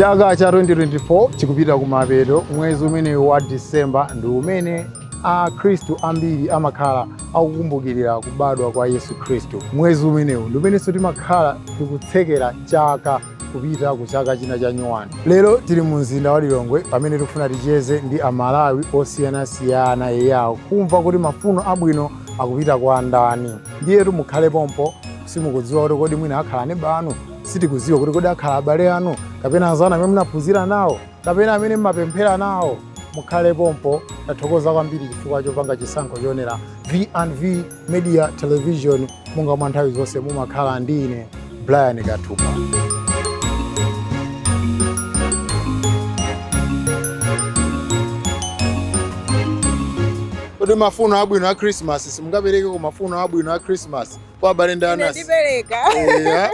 Chaka cha 2024 chikupita kumapeto. Mwezi umenewu wa Disemba ndi umene Akhristu ambiri amakhala akukumbukirira kubadwa kwa Yesu Khristu. Mwezi umenewu ndi umenenso timakhala tikutsekera chaka kupita ku chaka china cha nyuwani. Lero tili mu mzinda wa Lilongwe pamene tikufuna ticheze ndi Amalawi osiyanasiyana eyawo kumva kuti mafuno abwino akupita kwa ndani. Ndiyetu mukhale pompo, simukudziwa kuti kodi mwina akhala aneba anu, sitikudziwa kuti kodi akhala abale anu kapena anzanu amene munaphunzira nawo kapena amene mmapemphera nawo. Mukhale pompo. Tathokoza kwambiri chifukwa chopanga chisankho choonera V&V Media Television. Monga mwa nthawi zonse mumakhala ndi ine Brian Kathupa. Kodi mafuno abwino a Christmas simungapereke ku mafuno abwino a Christmas kwa abale ndi anasi? Ndipereka. Eya.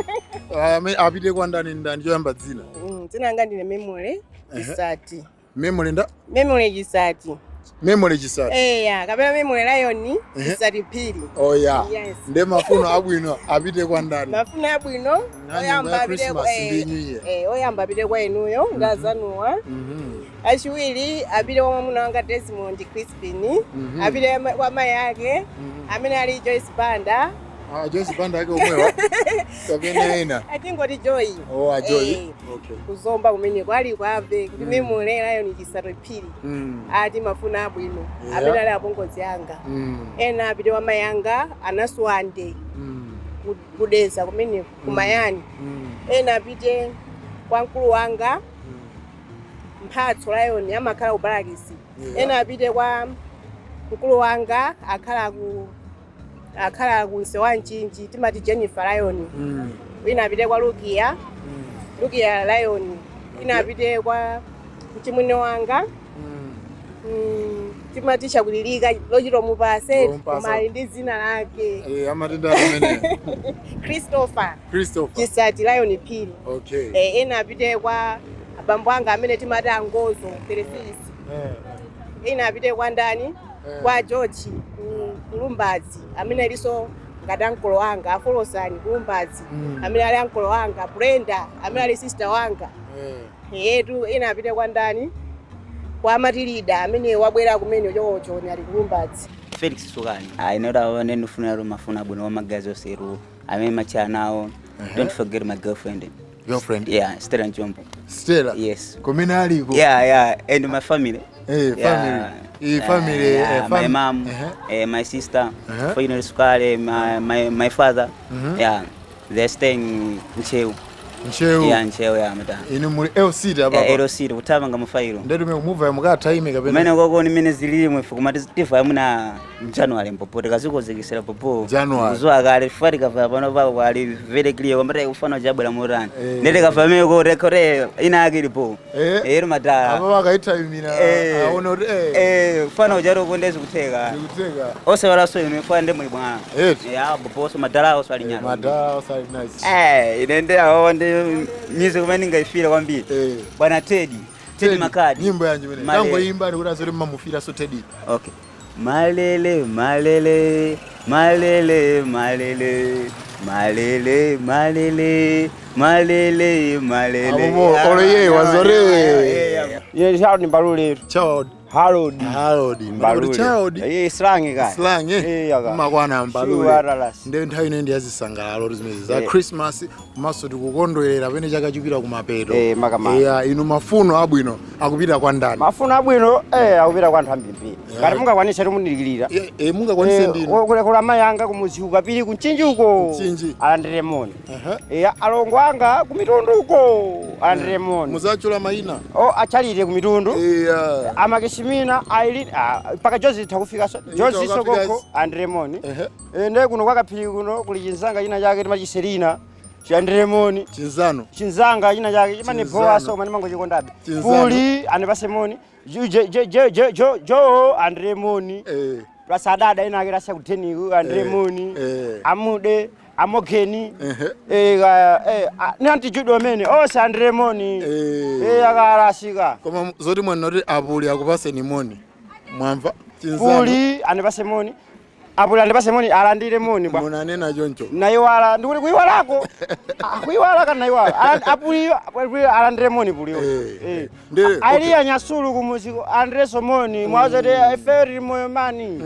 Apite kwa ndani ndani choyamba dzina? Dzina langa ndine Memory Chisati. Memory nda? Memory Chisati. Memory Chisati. Eya, kapena Memory Lion Chisati Phiri. Oh yeah. Yes. Nde mafuno abwino apite kwa ndani? Mafuno abwino oyamba apite kwa ndi New Year. Oyamba apite kwa inuyo ndi anzanuwa. Achiwiri apite kwa mwamuna wanga Desmond Crispin. Apite kwa mayi ake amene ali Joyce Banda. Ah, Joyce Banda ake omwewa kapena ena? Atingoti Joy. Oh, a Joy. Eh. Okay. Kuzomba kumeneko ali kwave kuti Memory Lion Chisati Phiri ati mafuno abwino amene ali apongozi anga. Ena apite kwa mayi anga anaswande kudeza kumeneko kumayani. Ena apite kwa mkulu wanga Mphatso Lion amakhala ku Balakisi. Ena apite kwa mkulu wanga akhala ku Msewa Mchinji timati Jennifer Lion. Wina apite kwa Lukia, Lukia Lion. Ina apite kwa mchimwene wanga timati Chakulilika lochita mupase Lomupasa. koma ali ndi dzina lake. Eh, amatenda amene Christopher Christopher. Chisati Lion Phiri. Okay. Ena apite kwa abambo anga amene timati Angozo 36. Ena apite kwa ndani? Kwa George Kulumbazi amene alinso ngati ankolo wanga, afolosani Kulumbazi amene ali ankolo wanga, Brenda amene ali sister wanga. Yetu ena apite kwa ndani? Kwa Matilida amene wabwera kumene chokochoni ali Kulumbazi. Felix Sukani. Ine ine ndifuna mafuno abwino wa magazi oseru amene machana nawo. Don't forget my girlfriend. Girlfriend? Yeah, Stella Njombo. Stella. Yes. Kumene aliko. Yeah, and my family. Family. Family, My mom, my sister, Fortunate Sukale, my father. Yeah, they're staying Ncheu. Ncheu. Yeah, Ncheu, yeah, madam. Inu muli L City apa. Yeah, L City kuthamanga mufailo. Ndetu mumuva mukathaime kapena. Kumene koko ni mene zilili mwefu kumati tifa muna January mpopo tikazikozekesera popo. January. Kuzuwa kale fari kafa pano pako kwali very clear kwambati kufana chabwera motani. Ndete kafa meko rekore ina akilipo. Madala. Apa vakaithaimira aona kuti Kufana ucharo kundezi kutheka. Ndikutheka. Ose walaso inu fana ndi muli bwana. Ya boboso madala oso ali nyalo. Madala oso ali nice. Ine ndi awo ndi music kumene ngaifira kwambiri. Bwana Teddy. Teddy Teddy, Makadi. Nyimbo yanji mene. Malele. Tangoimba ndikuti azoti mmamufira so Teddy. Okay. Malele, malele, malele, malele, malele, malele, malele, malele. Apo, olo ye, wazore. Ye Harold Mbalule. Child. Harold. Harold. Mbalule. Child. Slang ka. Slang Yaka. Makwana Mbalule. Sure, Ndiyo nthawi ino ndi yazisangalalo zimezi za Christmas komanso tikukondwerera pamene chaka chikupita kumapeto. Makamaka. Inu mafuno abwino akupita kwa ndani? Mafuno abwino akupita kwa anthu ambirimbiri. Ngati mungakwanise timundilikirira. Mungakwanise ndinu. Kula mayi anga kumuzi ukapiri kunchinji uko. Mchinji. Alandire moni. Alongo anga kumitundu uko. Alandire moni. Muzachula mayina? Oh, achalire kumitundu. Amakishimina, Aileen, mpaka Jozi takufika so. Jozi Takufika sokoko, alandire moni. Ndiye kuno kwakaphiri kuno kuli chinzanga china chake timati Chiserina. Chiandire moni. Chinzano. Chinzanga china chake chimane Chinzano. bowa so mane mango chikondabe. Chinzano. Kuli anepase moni. Jo alandire moni. Plus adada ina ake rasa kuteniku alandire moni. Amude amogeni. Ni anti Judo amene onse alandire moni. Akalasika. Koma zoti mwanena kuti apuli akupase ni moni. Mwamva? Chinzano. Puli anepase moni. Apuli andipase moni, alandire moni bwa. Munanena choncho. Naiwala, ndikuti kuiwalako. Ah, kuiwala kana naiwala. Apuli apuli alandire moni puliyo. Eh, okay. Aliya nyasulu kumuziko alandireso moni mwazoti ife tili moyo mani.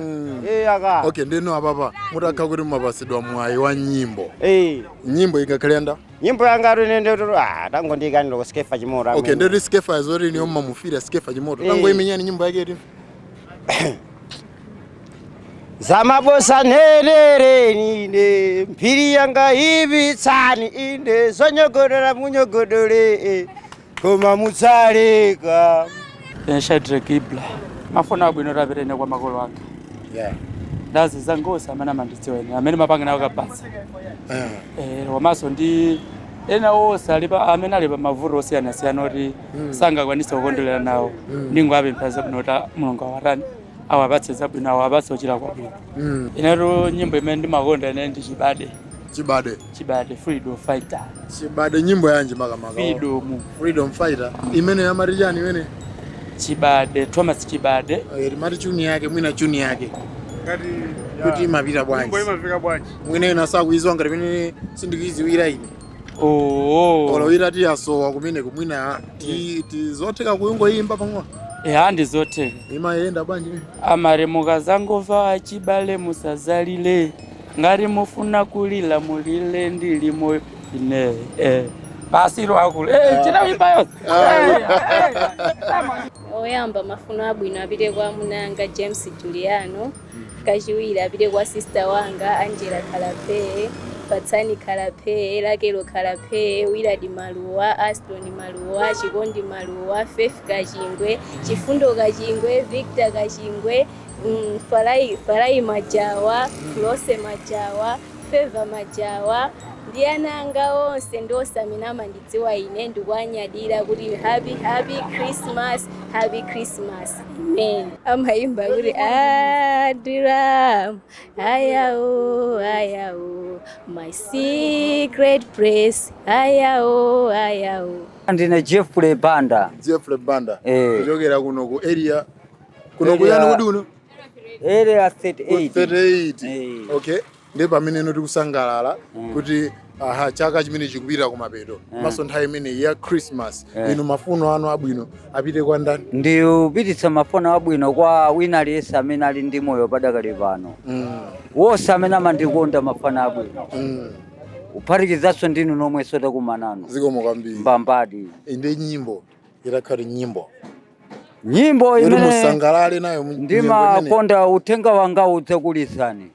Eh, aka. Okay, ndeno apapa mutakha kuti mumapasidwa mwayi wa nyimbo. Eh. Nyimbo ingakhale nda? Nyimbo yanga rinende kuti ah tangondikanilo kusikefa chimoto. Okay, ndeti Skefa zoti niyo mmamufira Skefa chimoto. Eh. Tangoimenyani nyimbo yake iti. Zamabosa nherere ine mphiri yanga ibitsani ine zonyogodora munyogodole koma mutsaleka. Shadrack Ibla mafuna abwino tapitene kwa makolo anga. Yeah. Ndazi zangosi amene amandidziwa ine amene mapanga nawo kapasa. Eh, komanso ndi ena onse ali amene ali pa mavuto osiyanasiyana oti sangakwanise kukondwerera nawo, ndingoapempha zabwino kuti Mulungu awatani, awapatse zabwino, awapatse ochita kwabwino. Inetu nyimbo imene ndimakonda ine ndi Chibade. Chibade. Chibade, Freedom Fighter. Chibade nyimbo yanji makamaka? Freedom. Freedom Fighter. Imene yamati chani imene? Chibade, Thomas Chibade. Eh, timati chuni yake, mwina chuni yake. Ngati Kuti imapita bwanji. Nyimbo imafika bwanji. Mwina ina sakuiziwa ngati imene sindikuiziwira ine. Oh. Olo ira tiyasowa kumene kumwina tizotheka kuyungoyimba pang'ono. Eh, andizotheka. Imayenda bwanji? Amare mukazangova achibale musazalile, ngati mufuna kulila mulile ndili moyo ine eh pasiro akulu eh china yonse. Oyamba mafuno abwino apite kwa munanga James Juliano, kachiwiri apite kwa sister wanga Angela Kalape, Fatsani Kalape, Lakelo Kalape, Willard Maluwa, Aston Maluwa, Chikondi Maluwa, Faith Kachingwe, Chifundo Kachingwe, Victor Kachingwe, Farai Majawa, Flose Majawa, Favor Majawa, ndi ana anga onse ndi osamene amandidziwa ine ndikuanyadira kuti happy happy Christmas, happy Christmas, amen. Amayimba kuti Adram ayao ayao my secret place ayao ayao. Ndine Jeffrey Banda. Jeffrey Banda. Eh. Kuchokera kuno ku area kuno kuyani kuti kuno? Area 38. 38. Eh. Okay. Ndi pamene ino tikusangalala kuti aha chaka chimene chikupita kumapeto. Maso nthawi imene ya Christmas. Inu mafuno anu abwino apite kwa ndani? Ndiupititsa mafuno abwino kwa wina aliyense amene ali ndi moyo padakali pano. Wonse amene amandikonda mafano abwino. Kuphatikizanso ndinu nomwenso takumanano. Zikomo kwambiri. Mbambadi. Inde nyimbo irakhali nyimbo. Nyimbo Kuti imene musangalale nayo nyimbo imene. ndimakonda uthenga wanga udzakulizani.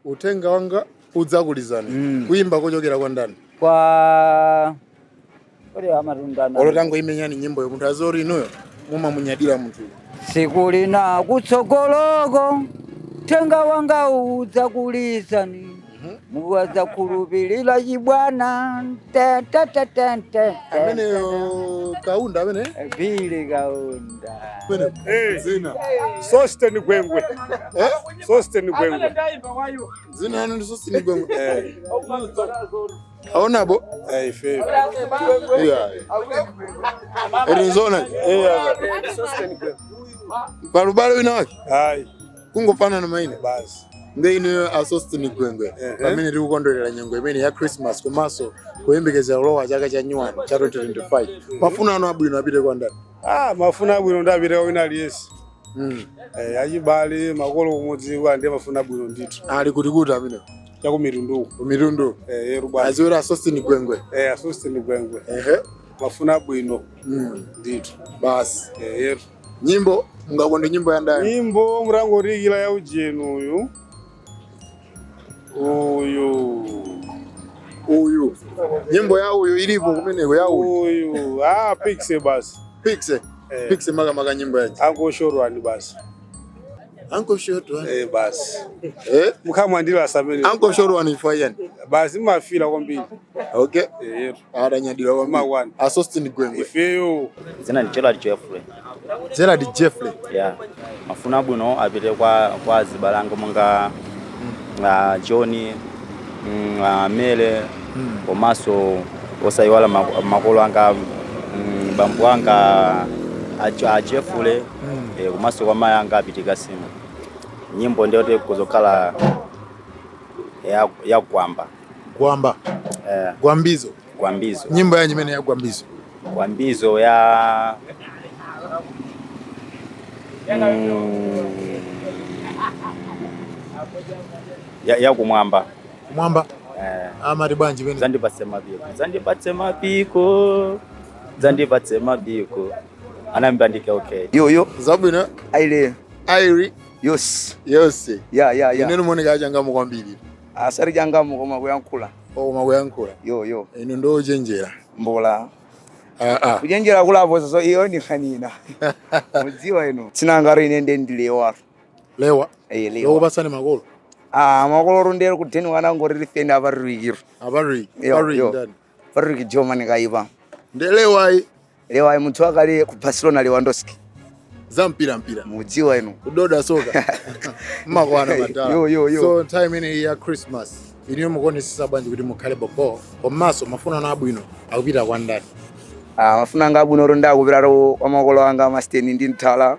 Uthenga wanga udzakulizani. Kuimba kuchokera kwa ndani? Kwa uri amatundana. Olo tangoimenyani nyimbo yo munthu azori inuyo mumamunyadira munthu. Tsiku lina kutsogoloko uthenga wanga udzakulizani. Muwadzakhulupirira chibwana. Te, te, te, te, te, te. Ameneyo Kaunda amene? Billy Kaunda. Amene zina. Sosten Gwengwe. Eh? Sosten Gwengwe. Zina yanu ndi Sosten Gwengwe. Aonabo? Eh, ife. Yeah. Arizona. Palubale wina wake? Hayi. Kungofanana maina. Basi. Nde ino a Sosten Gwengwe pamene tikukondwerera nyengo imene ya Christmas komanso kuyembekezera kulowa chaka cha nyuwani cha 2025. Mafuno anu abwino apite kwa ndani? Ah, mafuna abwino ndapita kwa wina aliyense. Eh, achibale makolo kumudzi ndiye mafuna abwino ndithu. Ali kuti kuti amene? Chakumitundu. Kumitundu. Eh, yerubwa. Aziwera a Sosten Gwengwe. Eh, a Sosten Gwengwe. Ehe. Mafuna abwino ndithu. Basi. Eh, yeru. Nyimbo mungakonde nyimbo ya ndani? Nyimbo murangorikira ya ujenu uyu. Uyu. Uyu. Nyimbo ya uyu ilipo kumeneko ya uyu. Uyu. Ah, Pixe basi. Pixe. Eh. Pixe makamaka nyimbo yaje. Uncle Shorwani basi. Uncle Shorwani. Eh, basi. Eh? Mukhamwandira samene. Uncle Shorwani ifwa yani. Basi mafila kwambiri. Okay. Eh, yeru. Adanyadira kwambiri. Makwana. A Sosten Gwengwe. Ifeyo. Zina ndi Gerald Jeffrey. Gerald Jeffrey. Yeah. Mafuna abwino apite kwa azibalanga monga John, Mele, komanso osayiwala makolo anga, bambo anga a Jeffrey, komanso kwa mayi anga apitika simu. Nyimbo ndiyo kuzokhala Ya Gwamba. Gwamba. Eh. Gwambizo. Gwambizo. Nyimbo yanji imene ya Gwambizo? Gwambizo ya ya kumwamba. Kumwamba. Eh. Amati bwanji imene? Zandipatse mapiko. Zandipatse mapiko. Zandipatse mapiko. Anayimba ndi okay. Yo yo. Zabwino. Aile. Airi. Yos. Yose. Ya. Ine muoneka achangamu kwambiri. Asari changamu koma kuyankhula. Koma kuyankhula. Yo yo. Inu ndochenjera. Mbola. Ah ah. Kuchenjera kulapo so iyo ni khanina. Mudziwa inu. Tsinangaro ine nde ndilewa. Lewa. Eh, lewa. Lokupasani makolo. Ah, makolo ndero kudeni wana ngori rifeni abarwikiro. Abarwiki. Yo, Barwiki yo. ndani. Barwiki German kaipa. Ndelewayi. Lewa muthu akale ku Barcelona Lewandowski. Za mpira mpira. Mudziwa inu. Kudoda soka. Mmakwana madala. Yo yo yo. So nthawi imeneyi ya Christmas iniyo mukuonesesa bwanji kuti mukhale bobo komanso mafuno abwino akupita kwa ndani? Ah, mafuna anga abwino ro ndakupitaro kwa makolo anga amasteni ndi mthala.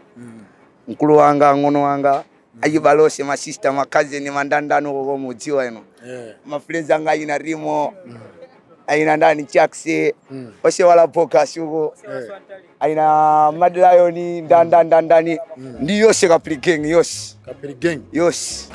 Mkulu wanga, ng'ono wanga, achibale onse, masista, makazini, mandandano koko mudziwa ino. Mafriends anga ayina Rimo, ayina ndani Chaksi, onse wala Bogas uko. Ayina Mad Lion, ndandandandani. Ndi yonse Kapiri Gang yonse. Kapiri Gang. Yonse.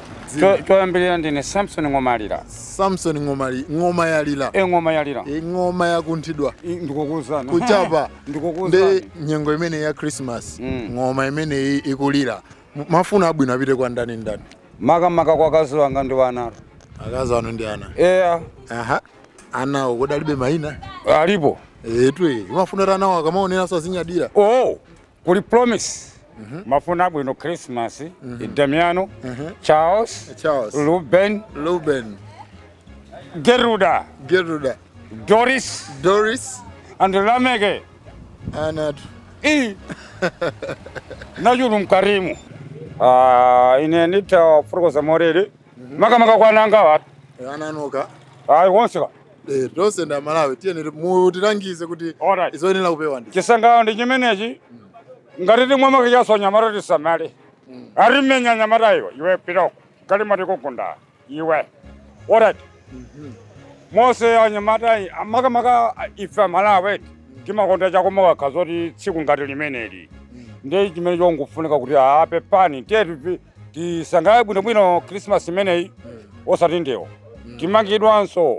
Choyambirira ndine Samson Ng'omalira. Samson Ng'omali, ng'oma yalira. Ng'oma yalira. Ng'oma yakunthidwa. Ndikukuwuzani. Kuchapa. Ndikukuwuzani. Ndi nyengo imene ya Christmas. Ng'oma imeneyi ikulira. Mafuno abwino apite kwa ndani ndani? Makamaka kwa akazi wanga ndi ana. Akazi anu ndi ana. Eya. Aha. Anawo kodi alibe mayina? Alipo. Etwe, umafuna kuti anawo akamaoneranso azinyadira. Oh, kuli Promise. Mafuna abwino Christmas, Damiano, Charles, Charles, Ruben, Ruben, Geruda, Geruda, Doris, Doris, and Lamege. Anatu. I. Najulu mkarimu. Ah, ine nita furukoza morere. Makamaka kwananga watu. Ananoka. Ayi wonseka. Tonse nda Malawi tiyeni mutilangize kuti izoyenera kupewa ndi. Chisangalalo ndi chimenechi. Ngati timwe makichaso nyamata tisamale. Arimenya nyamata iwe, iwe piroko. Kalima tikukunda iwe. Alright. Mose anyamata makamaka ife Malawi timakonda chakumwa kazoti tsiku ngati limeneli. Ndi chimene chongofunika kuti ape pani tiye tisangalale bwinobwino Christmas imeneyi osati ndiwo. Timangidwanso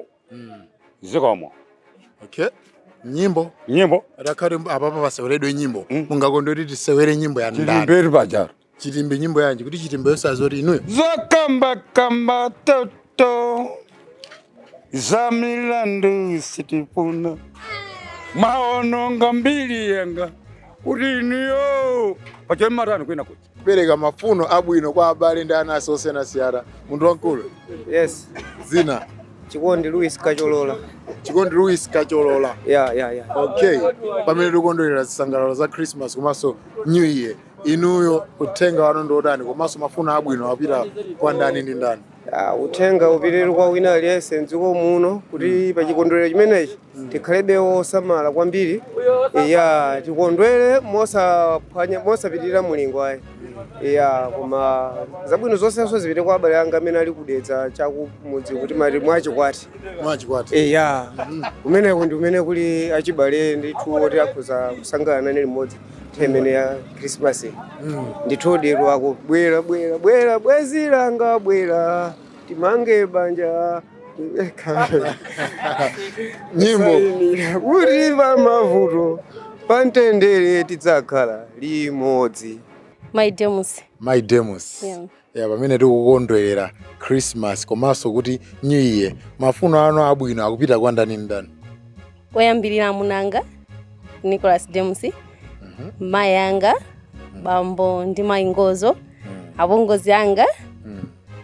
zikomo. Okay. Nyimbo. Nyimbo. Atakhale apapa paseweredwe nyimbo. Mungakonde kuti tisewere nyimbo ya ndani. Chitimbe pacharo. Chitimbe nyimbo yanji kuti chitimbe yosazoti inuyo. Zokamba kamba toto za milandu sitifuna maononga mbili yanga kuti inuyo pachematani kwina kuti Kupereka mafuno abwino kwa abale ndi ana osiyanasiyana. Munthu wamkulu. Yes. Zina. Chikondi Louis Kacholola. Chikondi Louis Kacholola. Yeah. Okay. Pamene tikukondwerera zisangalalo za Christmas komanso New Year. Inuyo uthenga wanu ndi otani komanso mafuno abwino apita kwa ndani ndi ndani? Ah, uthenga upitirire kwa wina aliyense mdziko muno kuti pachikondwerero chimenechi tikhalebe osamala kwambiri. Ya, tikondwere mosaphwanya mosapitirira mulingo ayi. Ya, koma zabwino zonsenso zipite kwa abale anga amene ali kudetsa chakumudzi kuti mati mwachikwati. Mwachikwati. Ya, kumeneko ndi kumene kuli achibale ndithu oti akhoza kusangalala nane limodzi nthawi imene ya Christmas. Ndithu dero ako bwera bwera bwera bwezi langa bwera timange banja. Nyimbo. Kuti pamavuto pamtendere tidzakhala limodzi. My Demos. My Demos. Yeah. Ya, pamene tikukondwerera Christmas komanso kuti New Year, mafuno anu abwino akupita kwa ndani ndani? Oyambirira amunanga Nicholas Demos, mayi anga, bambo ndi mayi Ngozo, apongozi anga,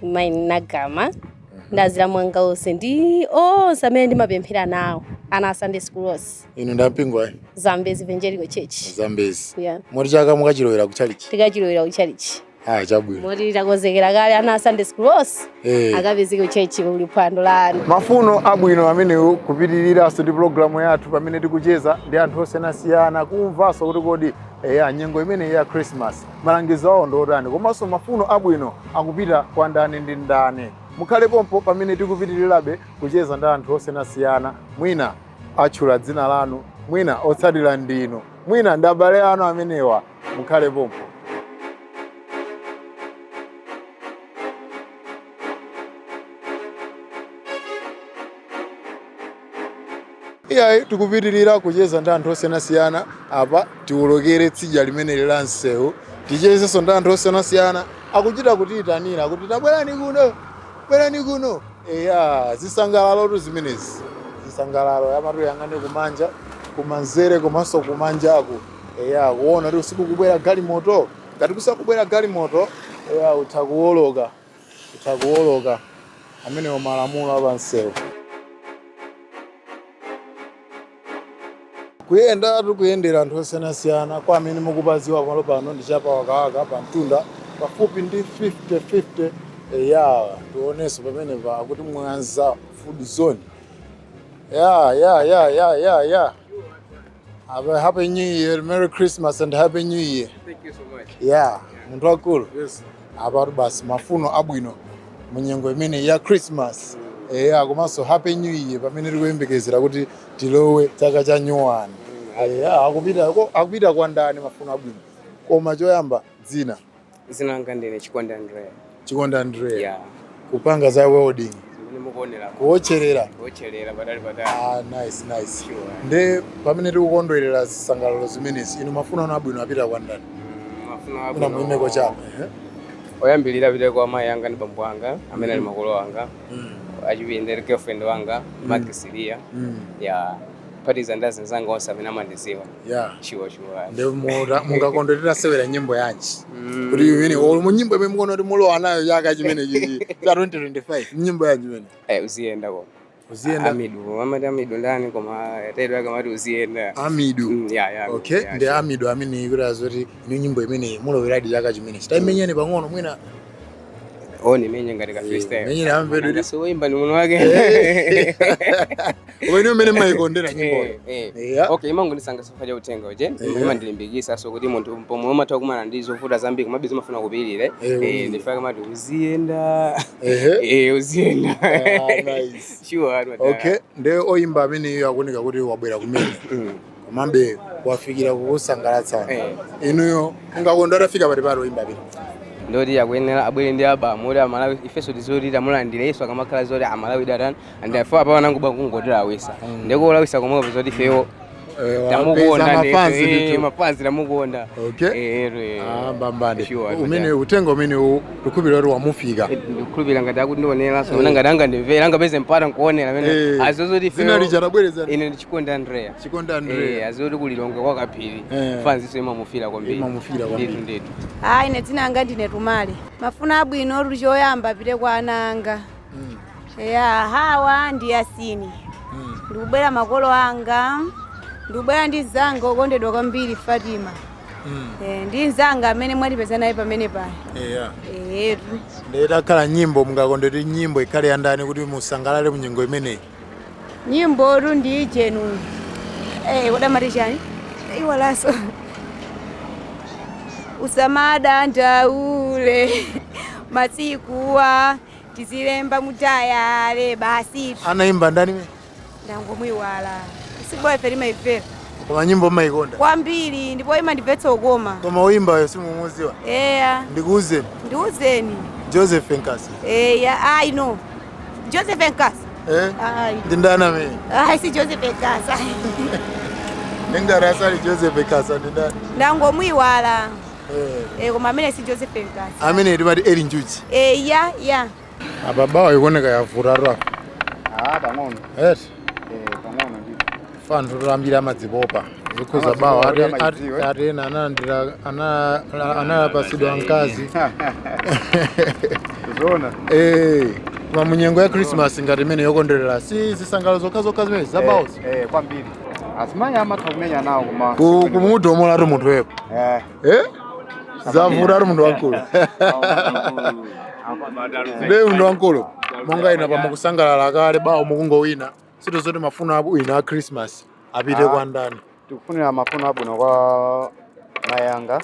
mayi Nagama, ndazira mwanga onse ndi onse amene ndimapemphera nawo ana Sunday school onse. Inu ndampingo ayi? Zambezi Evangelical Church. Zambezi. Yeah. Moti chaka mukachilowera ku chalichi? Tikachilowera ku chalichi. Ah, chabwino. Moti takonzekera kale ana Sunday school onse akapezeke ku church kuli phwando la ana. Mafuno abwino amenewo kupitiriranso ndi programu yathu pamene tikucheza ndi anthu osiyanasiyana kumvanso kuti kodi eya nyengo imeneyi ya Christmas malangizo awo ndi otani komanso mafuno abwino akupita kwa ndani ndi ndani. Mukhale pompo pamene tikupitirirabe kucheza ndi anthu osiyanasiyana. Mwina atchula dzina lanu, mwina otsatira ndinu, mwina ndi abale anu amenewa. Mukhale pompo. Iyayi, tikupitirira kucheza ndi anthu osiyanasiyana. Apa tiwolokere tsidya limeneli la msewu, tichezenso ndi anthu osiyanasiyana. Akuchita kutiyitanira kuti tabwerani kuno, bwerani kuno. Eya, zisangalalotu zimenezi, zisangalalo. Yamatu yang'ane kumanja, kumanzere komanso kumanjaku. Eya, kuona kuti usiku kubwera galimoto. Ngati kusakubwera galimoto, eya, utha kuwoloka, utha kuwoloka. Amenewo malamulo apansewu. Kuyenda tikuyendera anthu osiyanasiyana. Kwa amene mukupaziwa palo pano ndi chapawakawaka pa mtunda pafupi ndi 50-50. Ya, tionenso pamene pa akuti Mwanza Food Zone. Ya ya ya ya ya ya, have a happy new year, merry Christmas and happy new year. Thank you so much. Yeah, munthu wakulu. Yes. Apatu basi mafuno abwino munyengo imene ya Christmas, eya, komanso happy new year pamene tikuyembekezera kuti tilowe chaka cha nyuwani. Eya, akupita kwa ndani mafuno abwino? Koma choyamba, dzina? Dzina langa ndine Chikonde Andrea. Chikonde Andrea. Yeah. Kupanga za welding? Zimene mukuonera. Kuwotcherera? Kuwotcherera patali patali. Ah, nice, nice. Nde pamene tikukondwerera zisangalalo zimenezi, inu mafuno anu abwino apita kwa ndani? Mafuno Kuna abwino. muimeko chapa, ehe. Oyambirira apite kwa amayi anga ndi bambo anga amene ali makolo anga. Achiwiri ndi girlfriend wanga, Mark Silia. Ya, kuphatikiza ndi azinzanga onse amene amandidziwa. Sure. Nde mungakondwerera sewera nyimbo yanji? Kuti imene olo mu nyimbo imene mukuona kuti mulowa nayo chaka chimene chichi cha 2025, nyimbo yanji imene? Eh, Uziyenda koma. Uziyenda. Amidu, amati Amidu ndani, koma tedo ake amati Uziyenda. Amidu. Yeah. Okay. Yeah. Ndi Amidu amene kuti azoti inu nyimbo imeneyi muloweradi chaka chimenechi. Tayimenyeni pang'ono mwina. Oh, nimenye ngati ka freestyle. Menyeni amve Nanga soimba ni muno wake. Umene umene mmayikondera nyimboyo. Eh. Okay, imangondisanga sofa cha uthenga uje. Imandilimbikisa so kuti munthu pomwe umatha kumana ndi zovuta zambiri komabe zimafuna kupirira. Eh, ndifaka kamati uziyenda. Ehe. Eh, uziyenda. Ah, nice. Sure. Okay, nde oyimba ameneyo akuoneka kuti wabwera kumene, komabe wafikira kukusangalatsani. Inuyo ungakonda atafika pati pali oyimba amene? Ndoti akuyenera abwere ndi abamu kuti Amalawi ifenso tizoti tamulandira Yesu akamakhala zoti Amalawi datani and ifo apa anangoba kungotilawisa ndikulawisa komwepo zoti ifeyo tamukonda. Wapeza mafanzi ndithu. Mafanzi tamukonda. Okay. Eh. Ah, mbambande. Sure. Umene utenga umene tikukhulupirira kuti wamufika. Ndikukhulupirira ngati akundionera so ngati angandimvera angapeze mpata nkuonera amene azozoti Dzina lija tabwereza. Ine ndi Chikonde Andrea. Chikonde Andrea. Eh, azoti kulilonga kwa Kaphiri. Fanziso imamufira kwambiri. Imamufira kwambiri. Ndithu ndithu. Ayi, ine dzina anga ndine Tumale. Mafuno abwino uli choyamba apite kwa ana anga. Eya, Hawa ndi Yasini. Ndikubwera makolo anga, ndikubwera ndi mzanga okondedwa kwambiri Fatima. Eh, ndi mzanga amene mwatipeza naye pamene paya. Eya. Eyetu. Ndetakhala nyimbo, mungakonde kuti nyimbo ikhale yandani kuti musangalale munyengo imeneyi? Nyimbotu ndi jenu. Eh, kodamati chani? Iwalaso. Usamadandaule masikuwa tizilemba mutayale basi. Anaimba ndani me? Ndangomwiwala. Siboy ife limaimvera. Koma nyimbo mmayikonda? Kwambiri, ndipo imandimvetsa ukoma. Koma oyimbayo simumuziwa? Eya. Ndikuwuzeni? Ndiuzeni. Joseph Nkasa. Eya, ayi, no, Joseph Nkasa. Eh? Ayi. Ndi ndani amene? Ayi, si Joseph Nkasa. Ndingati asali Joseph Nkasa, ndi ndani? Ndangomwiwala. Eh. Eh, koma amene si Joseph Nkasa. Amene timati Eli Njuchi. Eya, ya. Apa bawa ikuoneka yavuta apa. Ah, pang'ono. Eti? Eh, pang'ono ndithu. Fanthu tulambira amadzipopa zikhuza bawa. Amadzipopa, amadziwe. Ati ena analandira analapasidwa mkazi. Zona. Eh, koma munyengo ya Christmas ngati imene yokondwerera si zisangalalo zokhazokha zimene zabawozo. Eh, kwambiri. Asimayi amatha kumenya nawo koma. Kumudomolatu munthu wepo. Eh. Eh, zavutatu munthu wankulu. Nde munthu wankulu monga ina pamukusangalala kale bawo mukungowina, sitozoti mafuno abwino a Christmas apite Ah. kwa ndani? Tikufunira mafuno abwino kwa mayi anga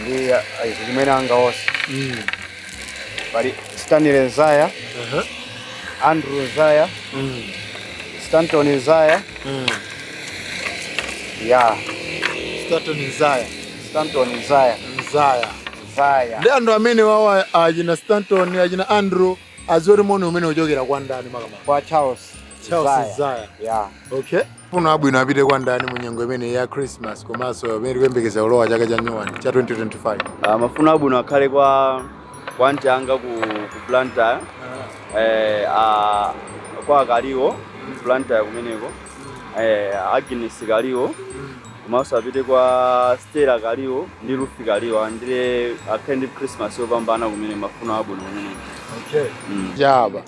ndi chimwene anga onse. Pali Stanley Nzaya, Andrew Nzaya, Stanton Nzaya. Ya. Stanton Nzaya. Stanton Nzaya. Nzaya. Nzaya. Ndi anthu amene wawa, achina Stanton, achina Andrew, azioti moni umene uchokera kwa ndani makamaka? Kwa Charles. Charles Nzaya. Ya. Okay, mafuno abwino apite kwa ndani mu nyengo imene ya Christmas komanso imene tikuyembekeza kulowa chaka cha nyuwani cha 2025? Mafuno abwino akhale kwa anti anga ku Blantyre, kwa Kaliwo Blantyre kumeneko, Agnes Kaliwo, komanso apite kwa Stella Kaliwo ndi Rufi Kaliwo. Andire akhale ndi Christmas yopambana kumene. Mafuno abwino kumeneko. Okay. Chapa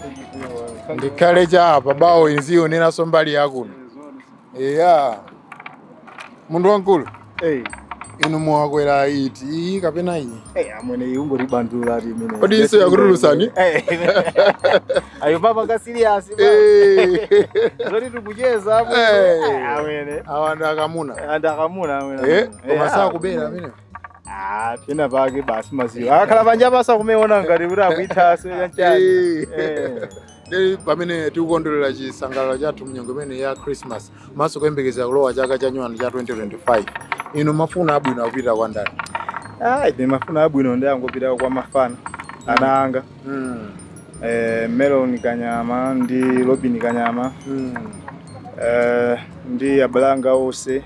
ndikhale chapa bawo inzioneranso mbali yakuno. Eya, munthu wamkulu, inu muwakwera iti, iyi kapena iyi? Amwene, iyi ungoribandula rimene. Kodi inso yakutulusani? Ayo papa ka serious zoti tikucheza amwene. Awa ndi akamuna. Ndi akamuna amwene. Koma sakubera amene? Ah, pena pake basi maziwa akhala panja pasa kumeona ngati kuti akuithaso chanchani. Ndi pamene tikukondwerera chisangalalo chathu mnyengo imene ya Christmas maso kuyembekeza kulowa chaka cha nyuwani cha 2025, inu mafuno abwino akupita kwa ndani? Ah, ine mafuno abwino ndi angopita kwa mafana ana anga, Melon Kanyama ndi Robin Kanyama, ndi abalanga onse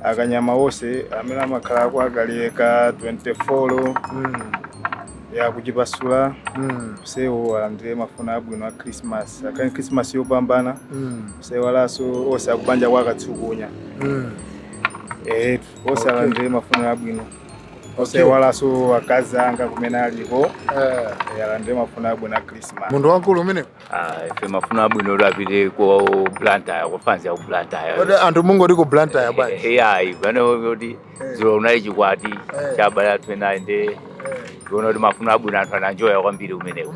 akanyama onse amene amakhala kwa Kaliyeka 24 ya kuchipasula sewo, alandire mafuno abwino a Christmas, akhale Christmas yopambana. Sewalanso onse akubanja kwa Katsukunya, onse alandire mafuno abwino. Osewalanso akazi anga kumene aliko, alandire mafuno abwino a Christmas. Munthu wamkulu umene. Ah, ife mafuno abwino apite ku Blantyre, ku fans ya ku Blantyre. Kodi anthu mungoti ku Blantyre bwanji? Yayi, pano kuti dzulo unali chikwati cha abale athu enayi, nde tiona kuti mafuno abwino, anthu ananjoya kwambiri kumeneko.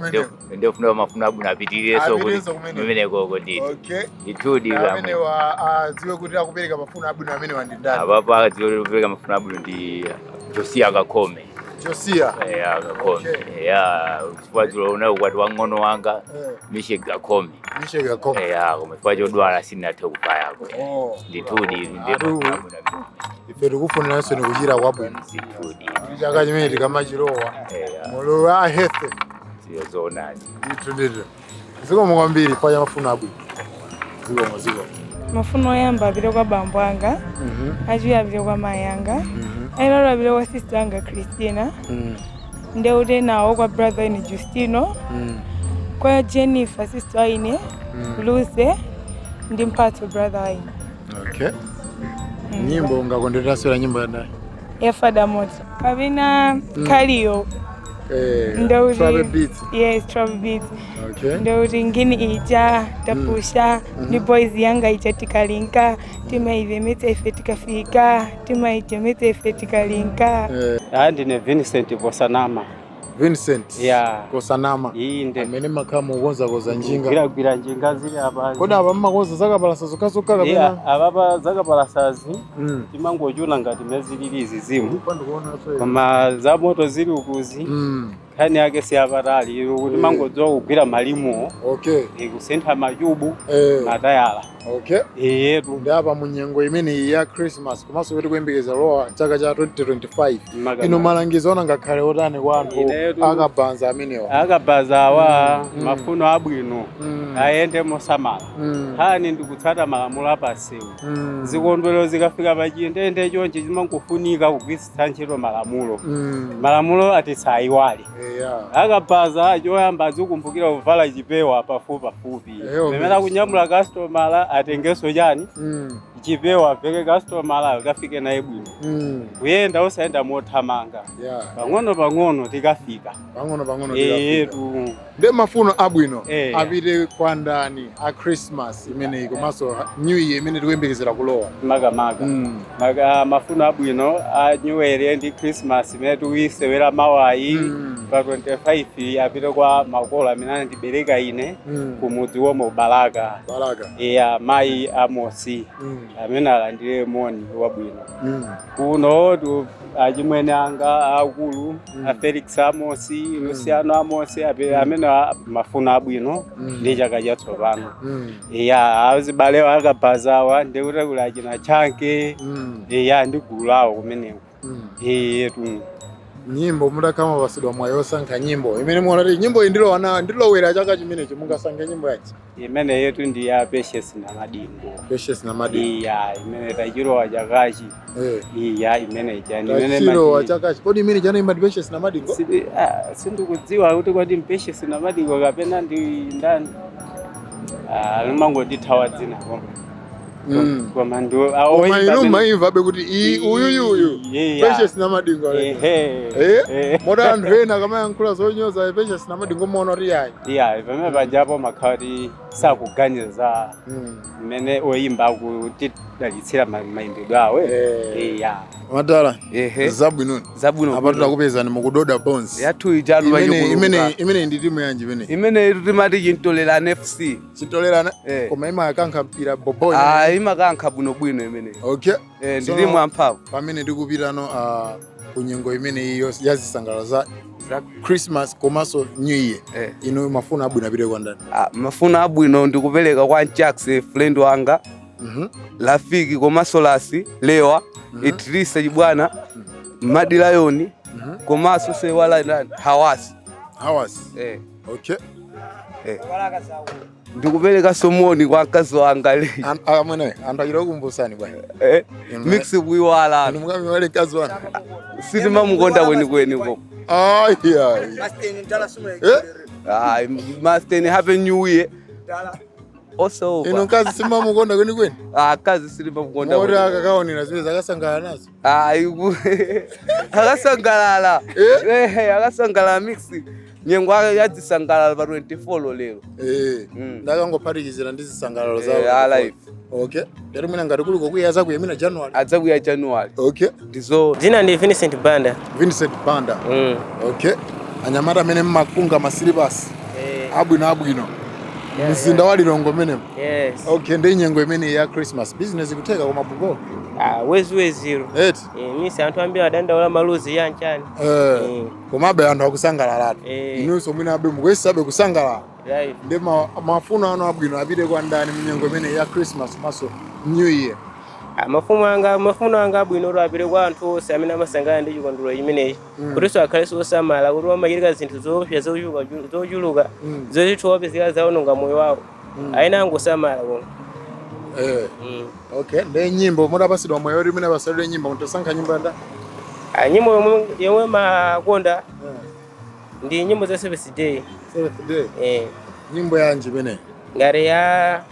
Nde funa mafuno abwino apitirirenso kuti Apitirenso kumeneko. kumenekoko ndithu. Ndithudi. Amene wa adziwe kuti akupereka mafuno abwino amene wandindani? Apapa adziwe kuti kupereka mafuno abwino ndi Josiah Kakhome. Josiah. Kakhome, ya, chifukwa dzulo unali ukwati wa ng'ono wanga Mishek Kakhome. Mishek Kakhome. Ya, koma chifukwa chodwala sindinathe kupayako. Oh. Ndithudi, ndi Atu- mafuno abwino. Ife tikufuniranso ni kuchira kwabwino. Ndithudi. Chaka chimene tikamachilowa moyo wa health. Zoonadi. Ndithu, ndithu. Zikomo kwambiri kwa mafuno abwino. Zikomo, zikomo. Mafuno oyamba apite kwa bambo anga, achiwiri apite kwa mayi anga, achitatu apite kwa sister anga Christina, ndeuti nawo kwa brother ine Justino, kwa Jennifer sister waine, Luce ndi Mphatso brother waine. Okay, nyimbo ungakondwereraso nyimbo ya ndani? Ya Fada Moto kapena Khaliyo. Ndeuti Travel Beats. Yes, Travel Beats. Okay. Ndeuti ngini ija tapusha ndi boys yanga ija, tikalinka timaivemeta ife, tikafika timaijemeta ife, tikalinka. Ah, ndine Vincent Kosanama. Vincent. Ya. Kosanama. Inde. Amene makhala mukukonzakonza njinga. Gwiragwira njinga zili apa. Kodi apa mmakonza zakapalasa zokhazokha Yeah, kapena? Apapa zakapalasazi timangochuna ngati mezilili izi zimu, koma za moto zili ukuzi, nkhani yake siyapatali, kuti mangodziwa kugwira malimuwo, kusintha machubu, matayala. Okay. Ndi apa mu nyengo imeneyi ya Christmas komanso kuti kuyembekeza lowa chaka cha 2025, inu malangizo ona ngakhale otani kwa anthu akabanza amenewa? Akabaza awa, mafuno abwino, ayende mosamala. Nkhani ndikutsata malamulo apasewu. Zikondwerero zikafika pachiyendeyende chonchi, chimangofunika kugwiritsa ntchito malamulo. Malamulo atisayiwale. Akabaza, choyamba azikumbukira kuvala chipewa pafupi pafupi. Eyo, pamene akunyamula kastomala, atengenso chani, chipewa, apeke kastomala akafike naye bwino. Kuyenda osayenda mothamanga, pang'ono pang'ono tikafika. Pang'ono pang'ono tikafika. Eyetu. Ndi mafuno abwino apite kwa ndani a Christmas imeneyi komanso New Year imene tikuyembekezera kulowa? Makamaka maka mafuno abwino a New Year ndi Christmas imene tikuyisewera mawayi. Pa 25 apite kwa makolo amene anandibereka ine kumudzi womwe Balaka. Balaka. Iya, mayi Amosi amene alandire moni wabwino. Kuno tu achimwene anga akulu a Felix Amosi, Luciano Amosi amene mafuno abwino ndi chaka chatsopano. Iya, azibalewo akabhazawa ndikuti kuli achina chanke. Iya, ndi gulu lawo kumeneko. Iye tu. Nyimbo mutakama pasidwa mwayi osankha nyimbo imene muona kuti nyimbo iyi ndilowana ndilowera chaka chimenechi, mungasankhe nyimbo yanji? Imene yetu ndi ya Patience na Madingo. Patience na Madingo. Iya, imene tachilowa chakachi. Iya, imene ija ndi imene Tachilowa chakachi. Kodi imene chanaimba ndi Patience na Madingo? Sindikudziwa kuti kodi Patience na Madingo kapena ndi ndani. Ah, limangondithawa dzina koma. Koma ndi Koma inu maimvabe kuti iyi uyuyuyu Patience na Madingo ale. Ehe. Mota anthu ena akamayankhula zonyoza Patience na Madingo muona kuti yayi. Iya, pamene pajapo makhala kuti sakuganiza mmene oyimba akutidalitsira mayimbidwe awo. Iya. Madala. Zabwino. Zabwino. Apa takupezani mukudoda bones. Yathu ijatu Imene imene ndi timu yanji imene? Imene timati Chintolelane FC. Chintolelane? Koma imakankha mpira bobo. Ah, imakankha bwinobwino imene. Okay. Eh, ndi timu yamphamvu. Pamene tikupitano ku nyengo imene iyo ya zisangalalo za Christmas komanso New Year. Inu mafuno abwino apite kwa ndani? Ah, mafuno abwino ndikupereka kwa Nchax friend wanga. Rafiki komanso Lasi, Lewa, Idrisa Chibwana, Madi Lion, komanso Sewala ndani, Hawasi. Hawasi. Eh. Okay. Eh. Ndikupereka somoni kwa mkazi wanga le. Amwene, anthu achita kukumbusani bwana. Eh. Mix kuiwala. Inu mukamiwale mkazi wanu. Sitimamukonda kwenikweni ko. Ai ai. Ah, Master, happy new year. Also, Inu mkazi simamukonda kwenikweni? Ah, kazi sitimamukonda. Moti akakaonera zimene zakasangalala nazo. Ah, iku akasangalala. Eh, akasangalala mix. Nyengo yadzisangalala pa 24 lero. Eh. Ndakangophatikizira ndi zisangalalo zawo. Eh, alive. Okay. Ndati mwina ngati kuli kokwiya azakwiya mina January. Adzakwiya January. Okay. Ndizo. Dzina ndi Vincent Banda. Vincent Banda. Okay. Anyamata amene mmakunga masilipasi. Abwino abwino. Mzinda wa Lilongwe umenemo. Yes. Okay, ndi nyengo imene ya Christmas. Business ikutheka koma bobo. Ah, wezi weziro. Eti. Eh, misi anthu ambiri adandaula maluzi ya nchani. Eh. Komabe anthu akusangalalatu. Eh. Inunso mwina abe mukuyesabe kusangalala. Right. Ndi mafuno anu abwino apite kwa ndani munyengo imene ya Christmas komanso New Year? Ah, mafuno anga abwino apite kwa anthu onse amene amasangalala ndi chikondwerero chimenechi. Kutinso akhalenso osamala kuti amachitika zinthu zoopsa zochuluka zoti wapezeka zawononga moyo wawo. Aina angosamala koma. Eh. Okay, ndi nyimbo mutapasidwa mwayi oti mwina pasalidwe nyimbo mutasankha nyimbo yanda. Ah, nyimbo yomwe makonda ndi nyimbo za Seventh Day. Seventh Day. Eh. Nyimbo yanji imene? Ngati ya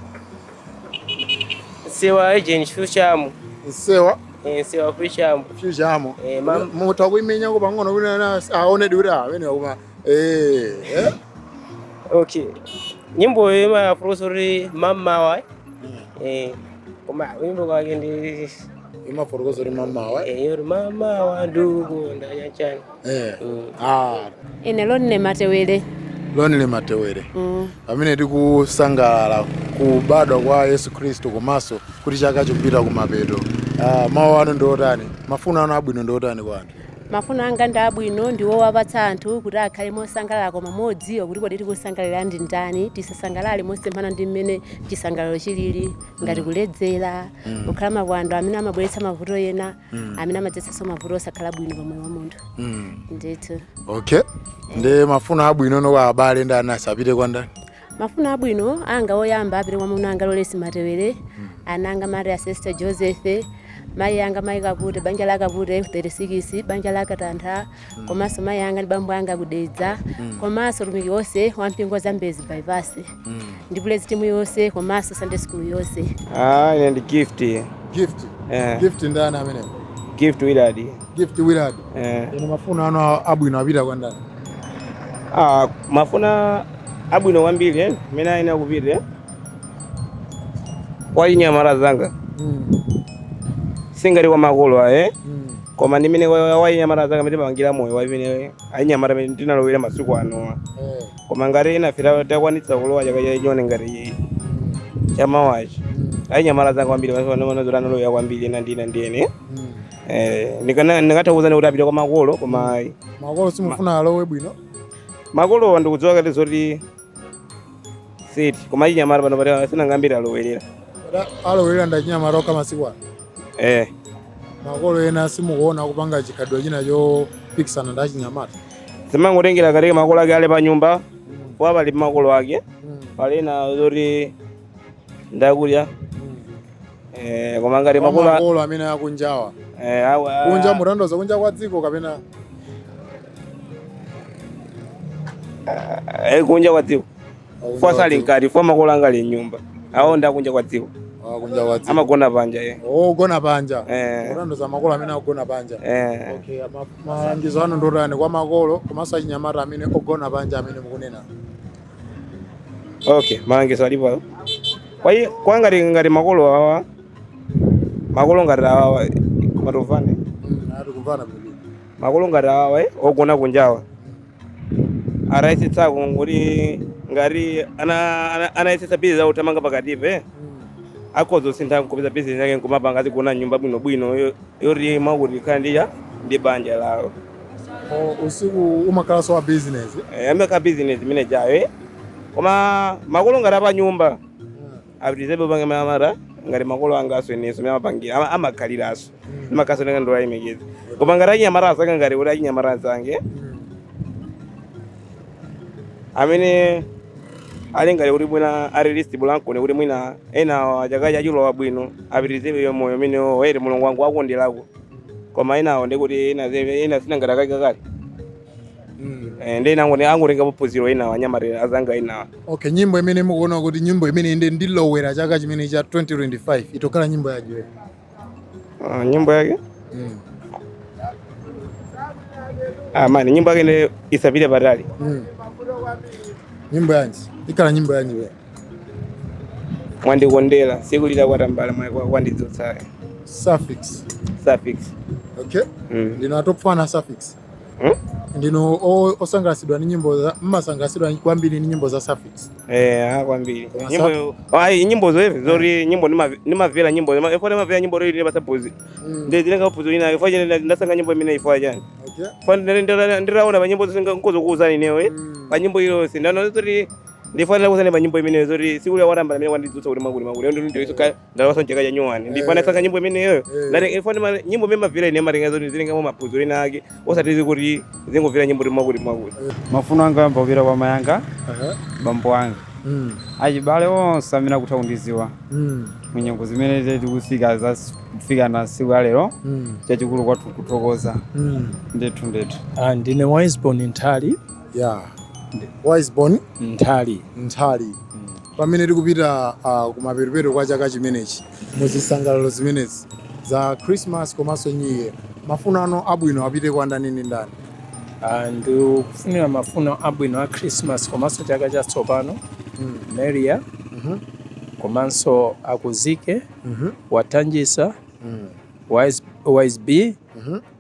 Nsewa Agent Future. Nsewa? Eh, Nsewa Future. Future amo. Eh, mam. Mutha kuimenyako pang'ono kuti ana aonedi kuti amene akuma. Eh. Eh. Okay. Nyimbo iyo imafurusa kuti mamawa. Eh. Koma nyimbo kwake ndi imafotokoza kuti mamawa. Eh, yoti mamawa ndugu ndanyachani. Eh. Ah, Ine Lonne Matewere. Lonely Matewere. Pamene tikusangalala kubadwa kwa Yesu Khristu komanso kuti chaka chikupita kumapeto. Mawu anu ndi otani? Mafuno anu abwino ndi otani kwa anthu? Mafuno anga ndi abwino ndiwo wapatsa anthu kuti akhale mosangalala koma modziwa kuti kodi tikusangalala ndi ndani, tisasangalale mosemphana ndi mmene chisangalalo chilili ngati kuledzera, kukhala mapwando amene amabweretsa mavuto ena, amene amadzetsanso mavuto osakhala bwino pa moyo wa munthu. Ndithu. Okay. Ndi mafuno abwino no kwa abale ndi anasi apite kwa ndani? Mafuno abwino anga oyamba apite kwa mwamuna anga Lolesi Matewere, ana anga Maria Sister Joseph, mayi anga mayi Kapute, banja la Kapute 36, banja la Katantha, komanso mayi anga ndi bambo anga kudedza, komanso tumiki wonse wa mpingo wa Zambezi bypass, ndi praise team yonse komanso Sunday school yonse. Ah, ine ndi Gift. Gift. Eh. Gift ndani amene? Gift Willard. Gift Willard. Eh. Inu mafuno anu abwino apita kwa ndani? Ah, mafuna abwino kwambiri mene aina kupita kwa chinyamata zanga. Singati kwa makolo aye. Koma ndimene wayinyamata zanga mene timapangira moyo wamene ayinyamata mene tinalowera masiku anowa. Koma ngati inafe takwanitsa kulowa chaka chachone ngati chamawachi, ayinyamata zanga kwambiri panoona analowera kwambiri ena ndi ena ndi ene. Ndingatha kuwuzani kuti apite kwa makolo, koma ayi. Makolo simufuna alowe bwino? Makolo ndikudziwa kati zoti siti, koma achinyamata pano pati sinangambiri alowerera. Alowerera ndachinyamata okha masiku ano? Eh. Makolo ena simukuona kupanga chikhalidwe china chopikisana ndi achinyamata? Zimangotengera katika makolo ake ali pa nyumba, kwa pali makolo ake pali ena zoti ndakudya. Koma ngati Kwa makolo makolo amene akunjawa? Eh, Kunja mutandoza kunja kwa dziko kapena? Kunja kwa dziko fwa sali mkati, fwa makolo anga ali mnyumba, awo ndakunja kwa dziko. Kunja kwa dziko. Amagona panja. Ogona panja? Eh. Mutandoza makolo amene akugona panja? Eh. Okay, malangizo anu ndotani kwa makolo komanso achinyamata amene ogona panja amene mukunena? Okay, malangizo alipo apo. Kwa hiyo kwa ngati makolo awa, makolo ngati awawa matovane. Atikumvana bwino. Makolo ngati awawa ogona kunjawa arayisitsako kuti ngati anayesesa bizinesi zawo tamanga pakatipe, akhoza kupeza bizinesi yake nkumapanga azigona nyumba bwinobwino yoti mwakuti khala ndiya ndi banja lawo. Usiku umakhalanso wa business? Amakhala business imene jayo. Koma makolo ngati apa nyumba apitizebe pange mamata ngati makolo anga aso ineso amapangira amakhaliraso ndimakhaso ndinga ndolayimikeza. Koma ngati achinyamata asanga ngati kuti achinyamata anzange amene ali ngati kuti mwina ali list bulankone kuti mwina ena chaka chachilowa bwino apitizebe moyo umenewo were Mulungu wangu akonderako. Koma enawo ndikuti ena sina ngati akakakale. Ndi angotenga phunziro enawo anyamata azanga enawa. Okay, nyimbo imene mukuona kuti nyimbo imene inde ndilowera chaka chimene cha 2025 itokhala nyimbo yajiwe? Nyimbo yake? Mani nyimbo yake ndi isapite patali. Nyimbo yanji ikhala nyimbo yanji we? Mwandikondera siku lila kwatambala kwandidzutsa. Suffix. Suffix. Okay. Ndino a top fan a Suffix? Ndino osangalatsidwa ndi nyimbo za mmasangalatsidwa kwambiri ndi nyimbo za Suffix? Kwambiri. Koma Nyimbo ayi nyimbo zoevi zori nyimbo ndimamvera nyimbo ifo ndimamvera nyimbo rili pasapozi. Ndi zilenga phunziro ina ifo ndasanga nyimbo imene ifo chani. Okay. Fo ndiraona pa nyimbo zonse nkozokuuzani inewe. Pa nyimbo ilonse ndano zoti ndifanira kuuzani pa nyimbo imeneyo zoti siku lya watambala imene wandidzutsa kuti makuli makuli ndo ndo isoka ndalawasa mchaka cha nyuwani ndifana sanga nyimbo imeneyo. Ndati ifo nyimbo imene mavira ine matenga zoti zilengamo maphunziro ina ake osati kuti zingomvera nyimbo kuti makuli makuli. Mafuno anga yamba kupita kwa mayanga, bambo anga, achibale onse amene akutha kundiziwa munyengo zimene tikusika zafika na siku ya lero, chachikulu kwathu kuthokoza. Ndithu ndithu. Ndine Wisborn Nthali. Yeah. Wisborn Nthali. Nthali. Pamene tikupita kumapeto kwa chaka chimenechi, muzisangalalo zimenezi za Christmas komanso New Year, mafuno ano abwino apite kwa ndani ndi ndani? Ndikufunira mafuno abwino a Christmas komanso chaka chatsopano Maria, komanso akuzike Watanjisa, Wise B,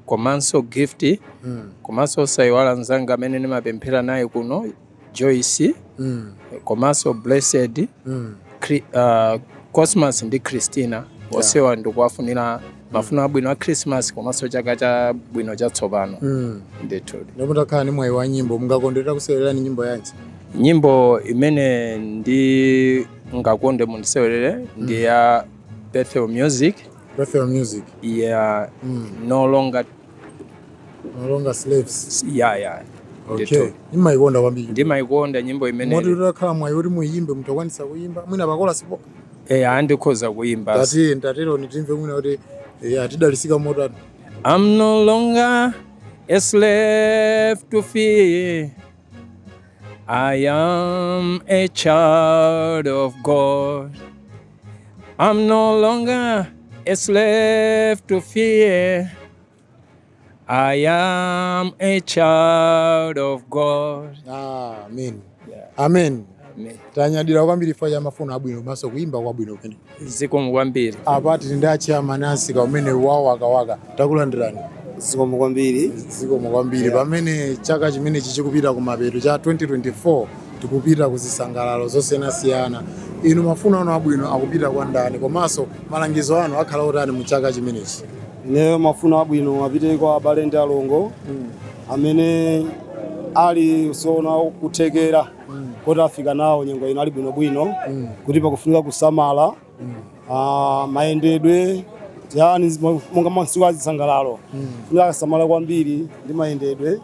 komanso Gift, komanso osaiwala mzanga amene ndimapemphera naye kuno, Joyce, komanso Blessed, Cosmas ndi Christina. Onsewa ndikuwafunira mafuno abwino a Christmas komanso chaka chabwino chatsopano. Ndithu. Ndipo mutakhala ndi mwayi wa nyimbo, mungakondwerera kusewererani nyimbo yanji? Nyimbo imene ndi ngakonde mundisewerere ndi ya Bethel Music. Bethel Music. Ya No Longer. No Longer Slaves. Yeah. Okay. Ndithu. Ndimayikonda kwambiri. Ndimayikonda nyimbo imene. Moti utakhala mwayi kuti muyimbe, mutakwanisa kuyimba mwina pakola sipoka? Andikhoza kuyimba. Tati ndatero nitimve mwina kuti atidalisika motani. I'm no longer a slave to fear. I am a child of God. I'm no longer a slave to fear. I am a child of God. Amen. Amen. Tanyadira kwambiri fa ya mafuno abwino maso kuyimba kwabwino pene. Zikomo kwambiri. Apa tili ndi achairman ansika umene wawo wakawaka. Takulandirani. Zikomo kwambiri. Zikomo kwambiri. Pamene chaka chimenechi chikupita kumapeto cha 2024, tikupita kuzisangalalo zosiyanasiyana, inu mafuno anu abwino akupita kwa ndani, komanso malangizo anu akhala otani mu chaka chimenechi? Ineyo mafuno abwino apite kwa abale ndi alongo amene ali sona kuthekera kuti afika nawo nyengo ino ali bwinobwino, kuti pakufunika kusamala mayendedwe yani, monga masiku azisangalalo funika kusamala kwambiri ndi mayendedwe,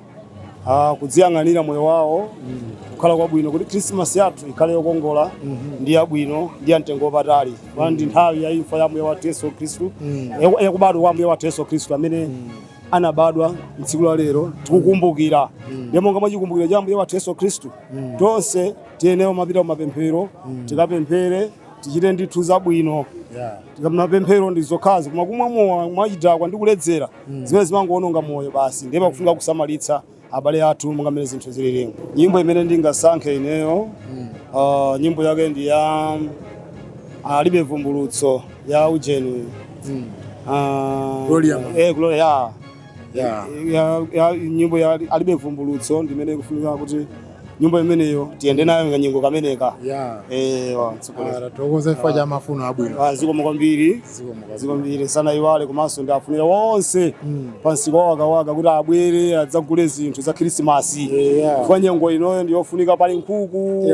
kudziyang'anira moyo wawo kukhala kwabwino, kuti Christmas yathu ikhale yokongola ndi yabwino ndi ya mtengo wapatali. Pana ndi nthawi ya imfa ya mbuye wathu Yesu Khristu, yakubadwa kwa mbuye wathu Yesu Khristu amene anabadwa mtsiku la lero tikukumbukira. Ndiye monga mwachikumbukiro cha mbuye wathu Yesu Khristu, tonse tiyenewo mapita kumapemphero, tikapemphere, tichite ndithu zabwino. Mapemphero ndi zokhazi, koma kumwa mowa mwachidakwa ndi kuledzera, zimene zimangoononga moyo basi. Ndiye pakufunika kusamalitsa abale athu monga mmene zinthu zililimu. Nyimbo imene ndingasankhe ineyo, nyimbo yake ndi ya Alibe Vumbulutso ya ujeni, Gloria. Gloria, ya. Ya nyimbo ya Alibe Vumbulutso ndimene ikufunika kuti nyimbo imeneyo tiyende nayo kanyengo kameneka. Wa mtsogoleri. Tathokoza chifukwa cha mafuno abwino. Zikomo kwambiri, zikomo kwambiri. Sana iwale komanso ndafunira wonse pansika wakawaka kuti abwere adzagule zinthu za Khrisimasi, chifukwa nyengo inoyo ndiyofunika, pali nkhuku,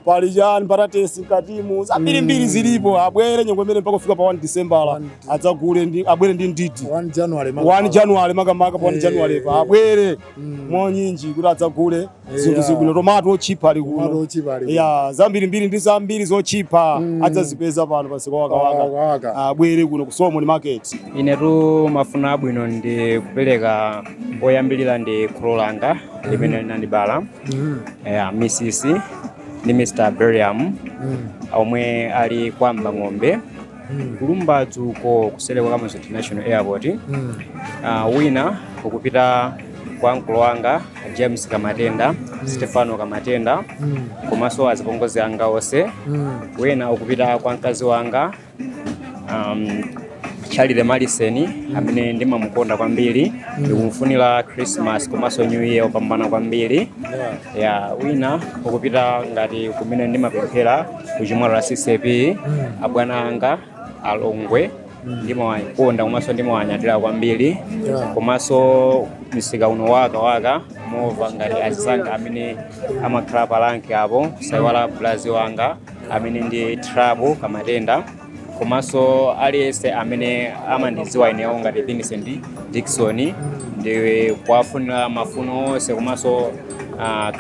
pali chani, mbatatesi mkatimu, zambirimbiri zilipo. Abwere nyengo imene mpaka kufika pa 1 December adzagule ndi abwere ndi ndidi 1 January. 1 January, makamaka pa 1 January pa abwere mwanyinji kuti adzagule zinthu zibwino, tomato otchipa ali Tomato kuno. otchipa ali kuno. Ya, zambirimbiri ndi zambiri zotchipa adzazipeza pano pansika wakawaka. Abwere kuno ku Solomon Market. Inetu mafuno abwino ndi kupereka oyambilira ndi kholo langa limene linandibala, Mrs ndi Mr Beriam, omwe ali kwamba ng'ombe kulumba dzuko kuselekwa Kamuzu International Airport. Wina ukupita kwa mkulu wanga James Kamatenda, Stefano Kamatenda, komanso azipongozi anga onse. Wina ukupita kwa mkazi wanga Charlie Maliseni amene ndimamukonda kwambiri, ndikumfunira Christmas komanso New Year opambana kwambiri. Ya, wina ukupita ngati kumene ndimapemphera kuchimwalo la CCP, abwana anga alongwe, ndimawakonda komanso ndimawanyadira kwambiri. Komanso msika uno waka waka mova ngati azizanga amene amakhala palanki apo, saiwala bulazi wanga amene ndi Trabu Kamatenda, komanso aliyense amene amandidziwa ineyo ngati Vincent Dickson, ndi kuwafunira mafuno onse komanso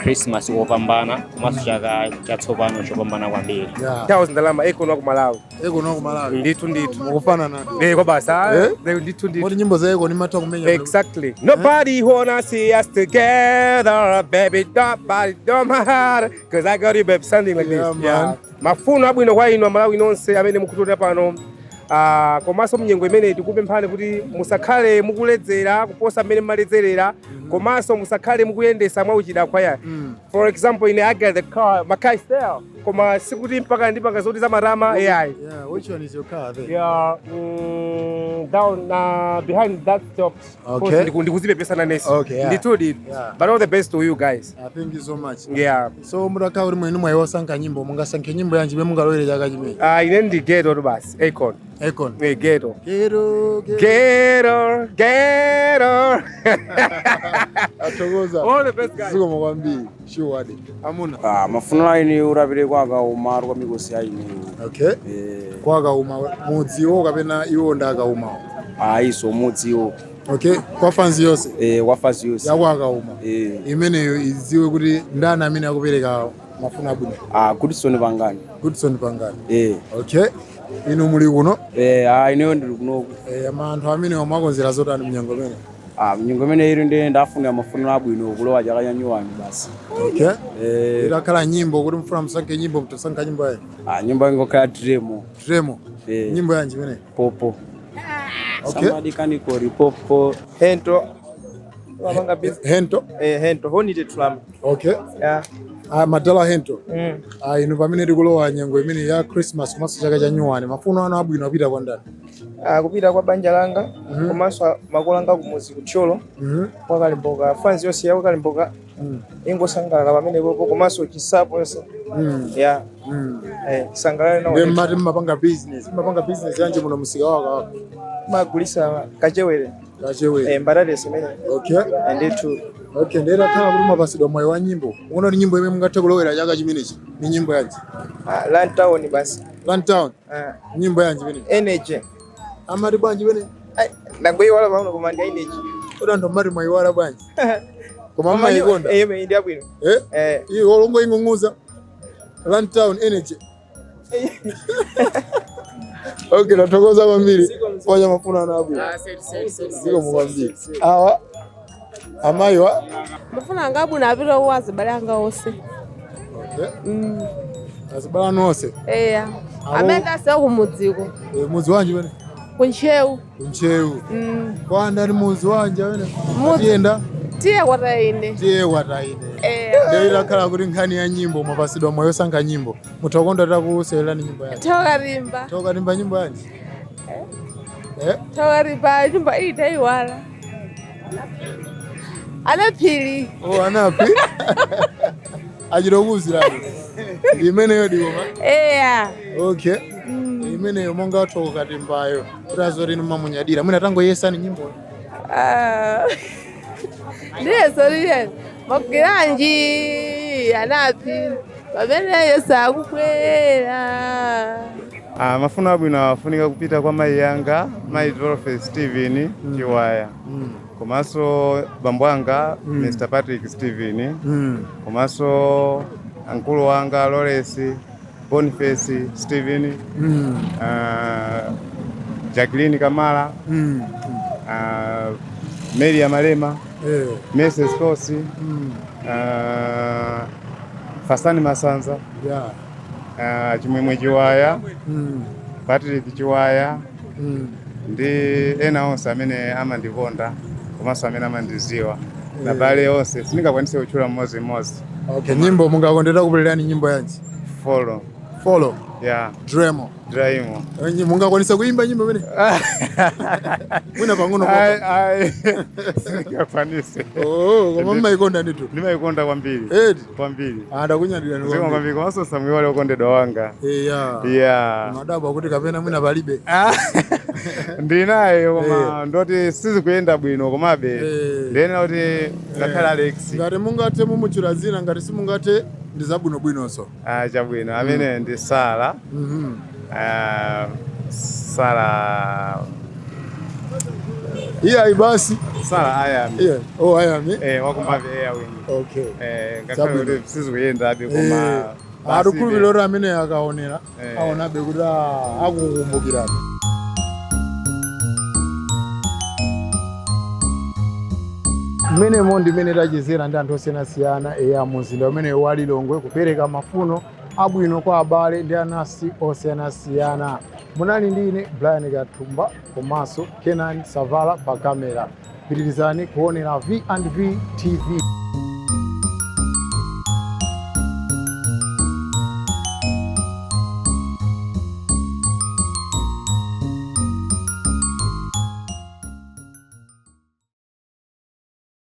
Christmas wopambana komanso chaka chatsopano chopambana kwambiri. Charles Ndalama, Akon wa ku Malawi. Akon wa ku Malawi. Ndithu ndithu. Mukufanana. Eh, kwa basa. Eh? Ndithu ndithu. Moti nyimbo za Akon imatha kumenya. Exactly. Nobody wanna see us together, baby. Nobody don't matter, 'cause I got you, babe. Something like this. Man. Mafuno abwino kwa inu Amalawi nonse amene mukutulira pano. Komanso mnyengo imene tikupemphani kuti musakhale mukuledzera kuposa mmene mmaledzerera, komanso musakhale mukuyendesa mwauchidakwa ya. For example, ine I got the car, my car is there, koma sikuti mpaka ndipanga zoti zamatama AI. Yeah, which one is your car there? Yeah, down behind that stop. Okay. Ndikuzipepesa nanesi. Okay, yeah. Ndithudi. But all the best to you guys. Thank you so much. Yeah. So mutakhala kuti mwini mwayiwosankha nyimbo, mungasankhe nyimbo yanji imene mungalowere chaka chimene? Ine ndi ghetto tu basi, Akon. Akon. Eh, ghetto. Ghetto. Ghetto, ghetto. Athokoza. All the best, guys. Zikomo kwambiri. Sure. Amuna. Mafuno aini urapire kwa Akauma kwa mikosi aini. Okay. Kwa Akauma mudziwo kapena iwo ndi Akaumawo? Ayiso mudziwo. Okay, kwa fanzi yonse. Eh, kwa fanzi yonse. Yako Akauma. Eh. Imeneyo idziwe kuti ndani amene akupereka mafuno abwino. Goodson Pangani. Goodson Pangani. Eh. Okay. Inu muli kuno? Eh, ineyo ndili kunoku. Eh, anthu amene mwakonzera zotani mnyengo imene? Mnyengo imene ili ndi ndafunira mafuno abwino kulowa chaka cha nyuwani basi. Okay. Eh. Itakhala nyimbo kuti mfuna musankhe nyimbo, mtosankha nyimbo yayi? Nyimbo ingokhala Dremo. Dremo. Eh. Nyimbo yanji imene? Popo. Okay. Somebody can call popo. Hento. Hento. Eh, hento. Honite Trump. Okay. Yeah. Ah, Madala Hento. Ah, inu pamene tikulowa nyengo imene ya Christmas komanso chaka cha nyuwani, mafuno anu abwino apita kwa ndani? Kupita kwa banja langa komanso makolo anga kumuzi kutcholo kwa Kalimboka, fanzi yonse ya kwa Kalimboka ingosangalala pamenepopo komanso chisapo yonse ya sangalale nawo. Ndiye mmati mmapanga business, mmapanga business yanji muno msika wako wako? Magulisa kachewere. Kachewere. Mbatatesi imene. Okay. Ndithu. Okay, ndiye takhala kuti mwapasidwa mwayi wa nyimbo. Ukuona kuti nyimbo imene mungathe kulowera chaka chimenechi ni nyimbo yanji? Lantown basi. Lantown. Nyimbo yanji imene? Energy. Amati bwanji imene? Ndangoyiwala pano koma ndi energy. Kodi anthu mmati mwayiwala bwanji? Koma mmayikonda. Eh, imene ndi yabwino. Eh? Iyo olongo ing'ung'uza. Lantown energy. Okay, nathokoza kwambiri. Kwacha mafuno anu abwino. Zikomo kwambiri. Awa amayiwa. Mafuno anga abwino apita kwa azibale anga onse. Okay. Azibale anu onse. Eya. Amene asiya kumudziko. Eh, mudzi wanji wene? Kuntcheu. Kuntcheu. Kwa ndani mudzi wanje wene? Tiyenda. Tiye kwataine. Tiye kwataine. Eya. Ndiyo itakhala kuti nkhani ya nyimbo mwapasidwa mwayi osankha nyimbo. Mutha takusewerani nyimbo yanji. Thokarimba. Thokarimba nyimbo yanji. Eh? Thokarimba nyimbo iyi tayiwala. Anaphiri. Oh, anapi? Achitokuwuzirani. Imeneyo dikoma. Eya. Okay. Imeneyo monga thokatimbayo. Kuti azoti inu mamunyadira. Mwina tangoyesani nyimbo. Ndiye soriye. Makugiranji anapi. Pamene Yesu akubwera. Mafuno abwino afunika kupita kwa mayi yanga, mayi Dorothy Steven Chiwaya, komanso bambo anga Mr. Patrick Steven, komanso ankulu wanga Lawrence Boniface Steven, Jacqueline Kamala, Mary Amalema, Mrs. Kosi, Fasani Masanza, Chimwemwe Chiwaya, Patrick Chiwaya, ndi ena onse amene amandikonda komanso amene amandiziwa nabale onse sindingakwanise kutchula mmodzimmodzi. Okay, nyimbo mungakondera kupelelani nyimbo yanji? Follow. Follow. Yeah. Dremo. Dremo. Mungakwanisa kuimba nyimbo imene? Mwina pang'ono Ai ai. Sindingakwanise. Oh, koma mmayikonda ndithu. Ndimayikonda kwambiri. Edi. Kwambiri. Ndakunyadira Zikomo kwambiri komanso samuiwale okondedwa wanga. Eya. Yeah. Madabo akuti kapena mwina palibe. Ndinayo koma ndoti sizikuyenda bwino komabe. Ndiyenera kuti ngakhale Alex. Ngati mungathe mumutchula zina, ngati simungathe ndi zabwinobwinonso. Chabwino amene ndi Sara. Sara. Iya ibasi. Sara Ayami. Iya. Oh, Ayami. Wakumbavi Air Wing. Okay. Ngakhale Chabwino. kuti sizikuyenda abe koma Atikhulupirira kuti amene akaonera aonabe kuti akukukumbukirani. Mmenemo ndimene tachezera ndi anthu osiyanasiyana eya mumzinda umene wa Lilongwe kupereka mafuno abwino kwa abale ndi anansi osiyanasiyana. Munali ndi ine Brian Kathumba komanso Kenan Savala pa kamera. Pitirizani kuonera V&V TV.